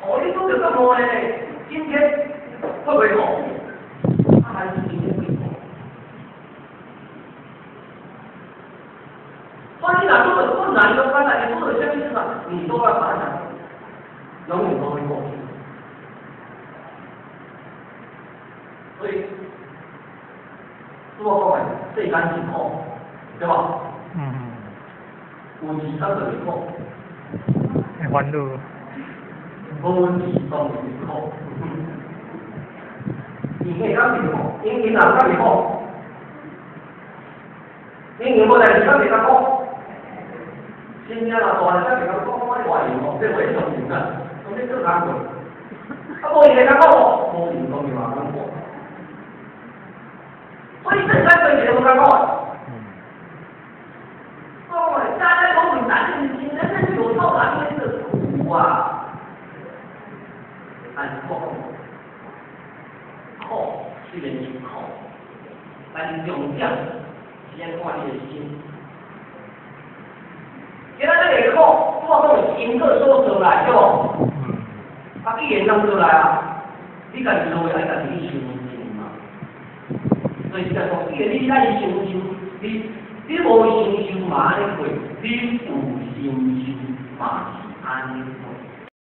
哦，你拄著這無咧，今天會不會苦？啊，還是今天會苦。所以你若拄著困難，都簡單，你拄著啥物事啊，你都要把它永遠都會過去。所以，我講的世間是苦，對吧？嗯。有錢才就是苦。會煩惱。無錢當然是苦。閒的敢袂苦，閒閒人敢袂苦，閒閒無代誌敢袂較苦。生命若大咧，敢袂較苦，我你偌閒哦，這袂相信啊，當你做工課，啊無閒會較苦無？無閒當然嘛較苦。所以世間對一個無艱苦。哦，家家有本難念的經，人生有受難念的苦啊。但是我講，苦雖然是苦，但是重點是愛看你的心。今仔日個苦，我講是因果所做來，對無？啊，既然人做來啊，你家己做愛家己去相信嘛。所以才講，既然你愛相信，你無承受嘛按呢過，你有承受嘛是按呢過。